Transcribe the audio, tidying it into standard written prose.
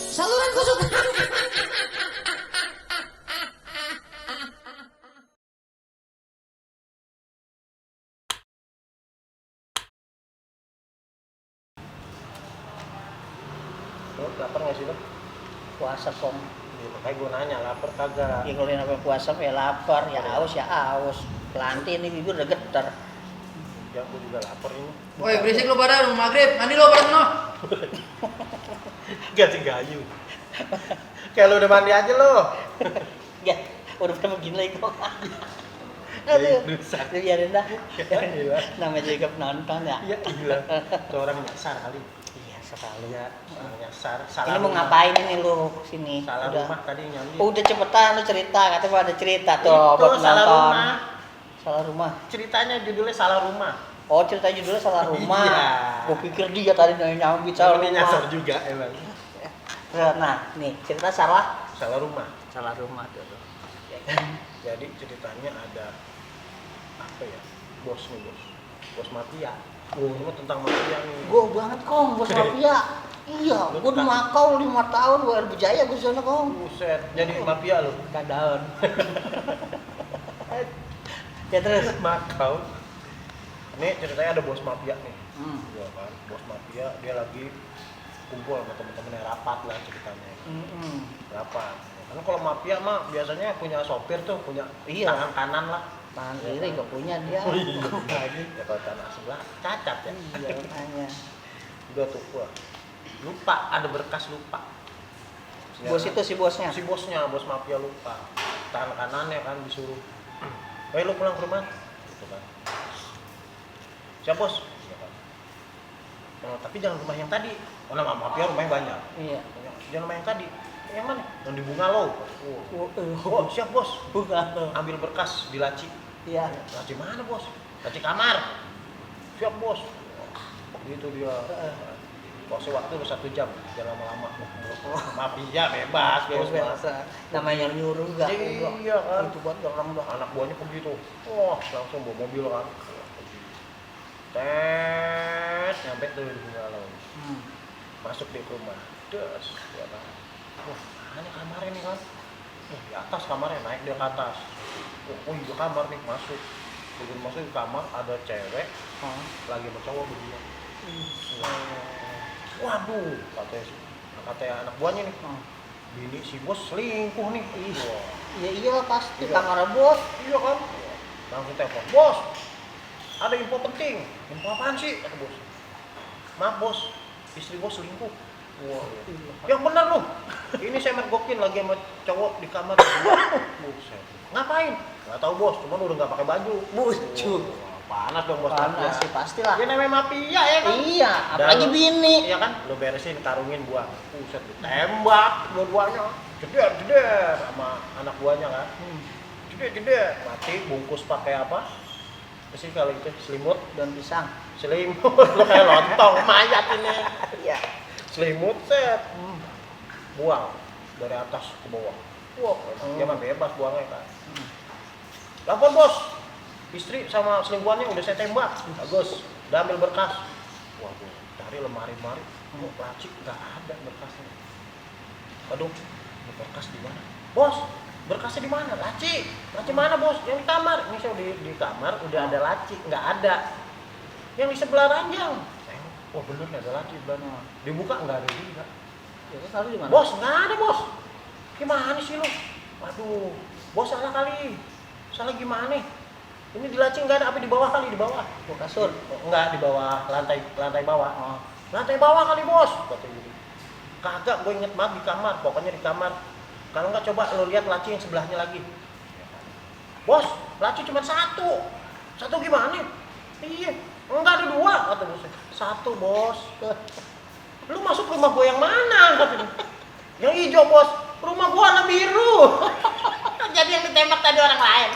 Saluran kesukaan. Lo lapar nggak sih lo? Puasa kong. Ya, makanya gue nanya lapar kagak. Ya kalau yang namanya puasa ya lapar, ya aus. Pelanti ini bibir udah getar. Ya gue juga lapar ini. Woi berisik lu pada udah maghrib, mandi lo bareng no. Ganti gayu. Kayak lo udah mandi aja lo. Ya, udah pernah begini lagi kok. Jadi Aduh, rusak. biarin dah. Gila. Namanya juga penonton ya. Iya gila. Tuh orang nyasar kali. Iya sekali. Ya, orang nyasar. Ini mau ngapain ini lu sini? Salah Udah. rumah tadi nyambi. Udah cepetan lu cerita, katanya mau ada cerita tuh Itu buat salah penonton. rumah. Salah rumah. Ceritanya judulnya salah rumah. Oh cerita judulnya salah rumah. Iya. Gue pikir dia tadi nyambi salah Tapi dia rumah. nyasar juga emang. Nah, nih cerita salah Salah rumah. rumah tuh. Jadi ceritanya ada apa ya? Bos nih bos. Bos mafia. Ini mah tentang mafia nih. Gue banget kong, bos mafia. Iya, Lu gue di tak- Makau 5 tahun, gue berjaya gue sana kong. Buset, jadi mafia lo. Daun. Ya terus. Makau. Ini ceritanya ada bos mafia nih. Hmm. Iya kan, bos mafia dia lagi kumpul sama temen-temennya rapat lah ceritanya. Rapat. Karena kalau mafia mah biasanya punya sopir tuh, punya Iya. tangan kanan lah. Tangan kiri gak punya dia. Oh iya. Ya kalau tangan sebelah cacat ya. Iya makanya. Udah tuh, wah. Lupa, ada berkas lupa. Bos itu si bosnya. Si bosnya, bos mafia lupa. Tangan kanannya kan disuruh. Lu pulang ke rumah. Gitu kan. Siap bos. Iya kan. Oh, tapi jangan rumah yang tadi. Karena mafia rumahnya banyak. Iya. Jangan rumah yang tadi. Yang mana? Yang di Bungalow. Oh, siap bos. Bukan. Ambil berkas di laci. Iya. Laci mana bos? Laci kamar. Siap bos. Gitu dia. Pose waktu udah 1 jam, jangan lama-lama. Mafia bebas bos. Biasa. Namanya nyuruh gak? Iya kan. Itu buat orang udah. Anak buahnya begitu. Wah, langsung bawa mobil kan. Tet, nyampe tuh di Bungalow. Masuk di rumah. Des, ya kan. Wah, mana kamarnya nih kan? Di atas kamarnya, naik dia ke atas. Oh iya kamar nih, masuk. Begitu masuk ke kamar ada cewek lagi sama cowok berdua. Waduh, katanya anak buahnya nih. Bini si bos selingkuh nih. Wah. Ya iyalah pasti Iya. kamar bos. Iya kan? Langsung telepon, bos. Ada info penting. Info apaan sih? Kata bos. Maaf bos, istri bos selingkuh. Wah. Yang benar lu. Ini saya mergokin lagi sama cowok di kamar. Buset. Ngapain? Nggak tahu bos, cuman udah nggak pakai baju. Bucuk. Wah, panas dong bos. Panas sih pastilah. Dia namanya mafia ya kan? Iya, apalagi bini. Iya kan? Lu beresin, karungin buah. Buset, ditembak dua-duanya. Jeder sama anak buahnya kan. Jeder. Mati, bungkus pakai apa? Apa sih kalau itu? Selimut? Dan pisang. Selimut. Lu kayak lontong, mayat ini. Iya. Selimut set. Buang dari atas ke bawah. Wah, dia mah bebas buangnya kan. Lapor bos. Istri sama selingkuhannya udah saya tembak. Bagus. Udah ambil berkas. Waduh, cari lemari-lemari. Laci nggak ada berkasnya. Aduh, ini berkas di mana? Bos, berkasnya di mana? Laci. Laci mana bos? Yang di kamar. Ini saya di kamar udah ada laci, nggak ada. Yang di sebelah ranjang. Wah bener nih ada laci sebelah. Dibuka nggak ada juga. Ya, lalu di mana? Bos, nggak ada bos. Gimana sih lu? Waduh, bos salah kali. Salah gimana? Ini di laci nggak ada, apa di bawah kali, di bawah? Gua kasur. Enggak, di bawah, lantai bawah. Lantai bawah kali bos. Kata gitu. Kagak, gue inget banget di kamar, pokoknya di kamar. Kalau nggak coba lo lihat laci yang sebelahnya lagi. Bos, laci cuma satu. Satu gimana? Iya, enggak ada dua, kata bosnya. Satu bos. Lu masuk rumah gue yang mana? Katanya. Yang hijau bos, rumah gue warna biru. Jadi yang ditembak tadi orang lain.